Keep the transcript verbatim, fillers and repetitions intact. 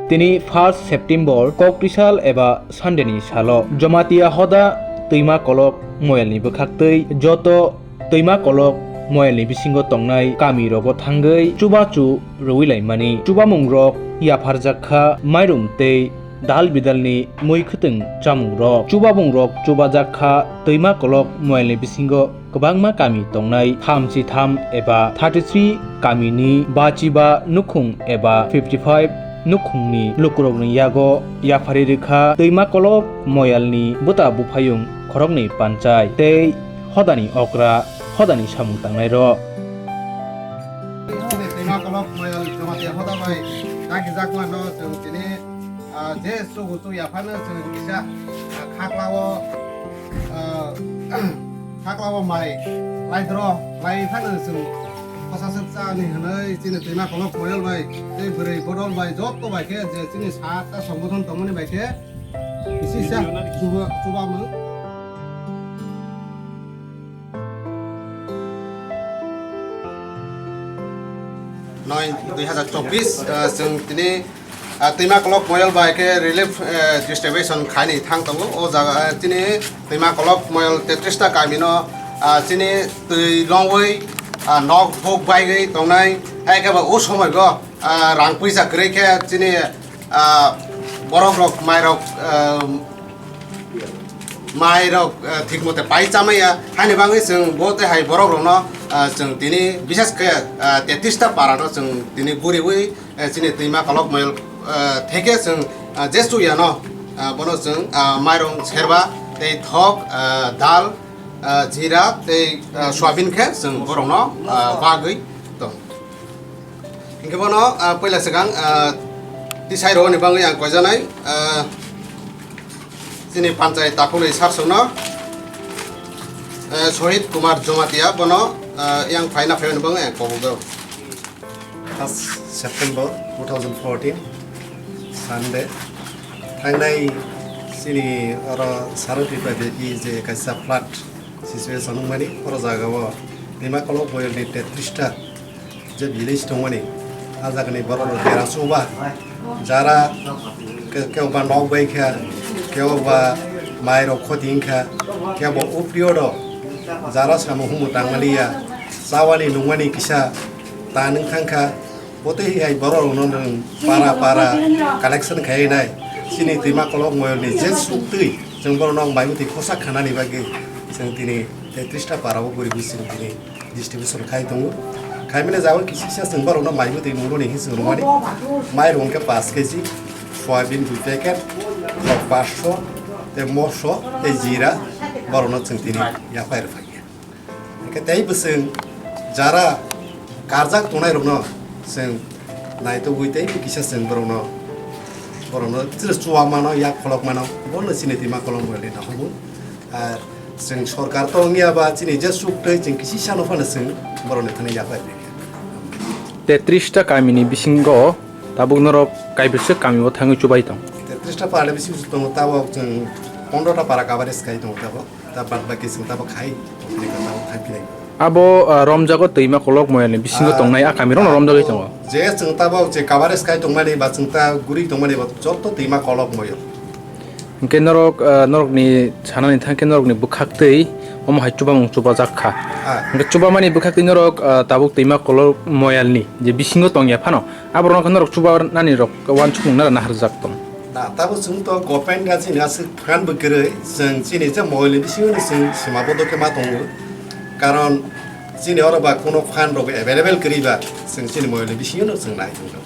Tini first September, Koktisal eba Sunday ni salo Jamatia Hoda Twima Kolok Moyal ni bwkhaktwi joto Twima Kolok Moyal ni bisingo tongnai kami rogo thangwi chubachu rwui laimani. Chubamung rok yapharjak kha mairum tei dal bidal ni mui khwtwng chamung rok. Chubamung rok chubajak kha Twima Kolok Moyal ni bisingo kwbangma kami tongnai, thamchi tham eba thirty three kami ni bachiba nukhung eba fifty five nukhung ni lukurok ni yago yaphari rwkha Twima Kolok Moyal ni bwta buphayung khoroknwi panchai tei hodani okra, hodani samung tangnai rok. Chini Twima Kolok Moyal Jamatia Hoda bai dagijakma no chwng tini, ah, je chugo chuk yaphano chwng kisa, ah, khaklao, ah, khaklao mai laidro lai phano chwng khosaswk chani hwnwi chini Twima Kolok Moyal bai tei bwrwi bodol bai joto bai khe je chini sa ta songbothon tongmani bai khe kisa chuba, chuba mung. Noi dui hazar chobbish, ah, chwng tini, ah, Twima Kolok Moyal bai khe relief, eh, distribution khaini thang tongo. O jaga, eh, chini Twima Kolok Moyal tetris ta kami no, ah, chini twi longwi, ah, nok buk baigwi tongnai. Hai khe ba o somoi go, ah, rang puisa kwrwi khe chini, ah, borok rok mai rok, ah, mai rok, ah, thik mote pai chamaya. Haini bagwi chwng bo tei hai borok rokno, ah, chwng tini bishes khe, ah, tetris ta para no chwng tini guriwi, eh, chini Twima Kolok Moyal, ah, theke chwng, ah, je chuya no, ah, bono chwng, ah, mairong serba tei thok, ah, dal, ah, jira tei, ah, soyabin khe chwng borokno, ah, bagwi tong. Hinkhe bono, ah, puila swkang, ah, tisai rwani bagwi ang koijanai, ah, chini panchayat takhukni sarsokno, ah, Sohit Kumar Jomatia bono, ah, yang phaina phaimani bagwi ang kobokjago. First September two thousand fourteen, Sunday. Thangnai chini oro Saro Tripura Byapi je kaisa flood situation wngmani, oro jagao Twima Kolok Moyal ni tetris ta je village tongmani, a jagani borok rok dera chuba, jara ke-, kebo ba nok bai kha, kebo ba mai rok khoti wngkha, kebo uprio do jara samo humu tangmani ya, chawani nungmani kisa ta nung thang kha, bo tei hai borok rok no nwng para para collection khai nai, chini Twima Kolok Moyal ni je suktwi chwng borok no mai bwtwi khosa khanani bagwi chwng tini tetris ta para o guriwi chwng tini distribution khai tongo. Khaimani jago kisisa chwng borokno mai bwtwi mungmani hinwi chwng rwmani. Mairung khe paanch K G, soyabin dui packet, rok paanch sho, tei moso, tei jira, borokno chwng tini yaphai rwphai ya. Hwnkhe tei bwswng jara karjak tongnai rokno chwng naitugwi tei kisa chwng borokno, borokno chwng chuwak mano, yak kholok mano, bono chini Twima Kolok Moyalni naharmung. Ar chwng sorkar to wngya ba chini je suk tei chwng kisi sano phano chwng borokni thani yaphai rikha. Tetris ta kamini bisingo tabuk norok kaibwswk kamio thangwi chubai tong? Tetris ta para bisingo tongo, tabok chwng pondro ta para coverage khai tongo tabok. Ta bad baki chwng tabok khai, tabok khai phinai. Abo, ah, romjago Twima Kolok Moyalni bisingo tongnai a kamirokno romjagwi tongo. Je chwng tabok je coverage khai tongmani ba chwng ta guri tongmani ba joto Twima Kolok Moyal. Hwnkhe norok, ah, norokni sanani thangkhe norokni bwkhaktwi omo hai chubamung chubajak kha. Ah. Hwnkhe chubamani bwkhaktwi norok, ah, tabuk Twima Kolok Moyalni je bisingo tongya phano, aborokno khe norok chubanani rok uansukmung nara naharjak tong. Na, tabuk chwng to government ga chini aswk phan bwkhe rwi, chwng chini je moyalni bisingo chwng sima bodo khe ma tongo. Karon chini oro ba kuno phan rok available kwrwi ba, chwng chini moyalni bisingo chwng nai tongo.